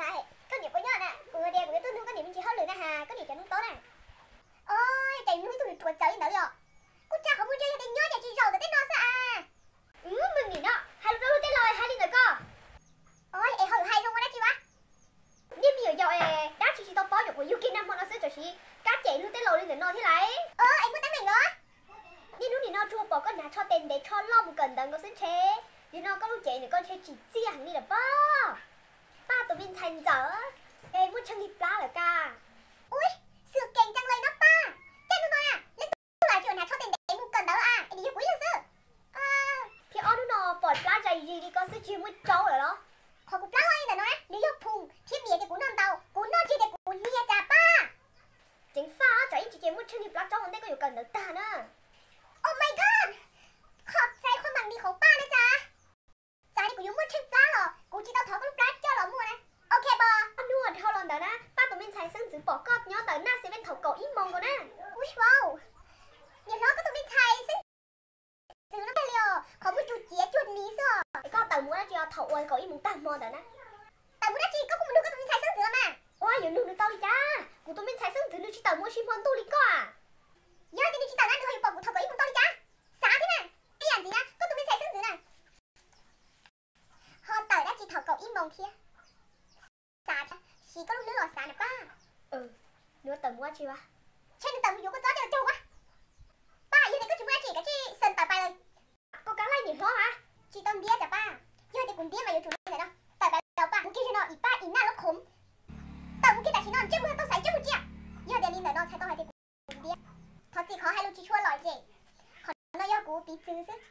Koj niam puas nyob na? Kuv tias kuv yuav tuaj nug koj niam me ntsis hauj lwm na has, koj niam cov hnub tob na. Oj, cas nug ib tug ruam txawv li ntawd li os. Kuj tsa qhov muag ntsia yog tias nyob ces tsis zaum ntawm tej no xwb as. Ub, me nim no hais lus rau luag tej laus hais li ntawd koj. Oj, es ho hais zoo ua dab tsi ua? Nej me nyuam yaus es dab tsi tsis tau paub, nyuam qhuav yug kiag nag hmo no xwb, tam sim kab cem luag tej laus li ntawm no thiab lauj. Es muaj teeb meem los? Niaj hnub nim no tsuas pom koj hnav tsho tes ntev tsho loj mus kawm ntawv nkaus xwb ntshe. Nim no koj lub cev ntawm koj ntshe tsim txiaj heev li lawm pob. Pab, tus me ntxhais ntxawm, es muaj tsheej li plab lawm kab. Ub, xwm kees ceev lawm no pab. Caij ntuj no na, leej twg los tsis hnav tsho tes ntev mus kawm ntawv a, es nws yog kuv ib leeg xwb. Thiab ob hnub no pom plab zais zis li koj xwb tsis muaj tsaub lawm los? Qhov kuv plab loj li ntawm no na, nws yog phoom thiab vim tias kuv noj ntau, kuv noj tsis tias kuv hnia cas pab. Ceev faj, tsam ib ntsis ces muaj tsheej li plab tsaub ua ntej koj yuav kawm ntawv tag na. Oh my god, qhov txais qhov mam li qhov pab na cas. Txawm hais tias kuv yuav muaj tsheej plab los kuv tsis tau thov koj lub plab coj los muaj na. Ok pab. Ob hnub dhau los ntawd na, pab, tus me ntxhais xeeb ntxwv pom koj nyob ntawm Naj Seven thaum kaum ib moos nkaus na. Ub, niam hlob, koj tus me ntxhais xeeb ntxwv no tiag li os, qhov muag tsuj ciav cuag ni xwb os. Es koj tawm mus ua dab tsi thaum uas kaum ib moos tag hmo ntawd na? Tawm mus dab tsi, koj kuj mus nug koj tus me ntxhais xeeb ntxwv los mas. Ua, yuav nug nws tau li cas? Kuv tus me ntxhais xeeb ntxwv nws tsis tawm mus ua si hmo ntuj li koj a. Yog tias nws tsis tawm na, nws ho yuav pom kuv thaum kaum ib moos tau li cas? Xav thiab na. Ib yam ntxiv na, koj tus me ntxhais xeeb ntxwv na ho tawm dab tsi thaum kaum ib moos thiab? Xav thiab, siv koj lub hlwb los xav na pab. Nws tawm mus ua dab tsi ua? Ntshe nws tawm mus yuav kua txob coj los caug ua. Pab, yog tias koj tsis muaj dab tsi kav tsij xeem tawm pais lawm. Koj kab laij niam hlob mas. Tsis tau ntiab cas pab. Yog tias kuv ntiab mas yuav tsum li ntawm no. Tawm pais lawm pab, mus kiag ze no ib pab ib naj lub khoom. Tawm mus kiag tam sim no ntsej muag tau xaiv ntsej muag cia. Yog tias li ntawm no txhais tau hais tias kuv ntiab. Thov txim qhov hais lus tsis tshua lom zem. Qhov no yog kuv piv txwv xwb.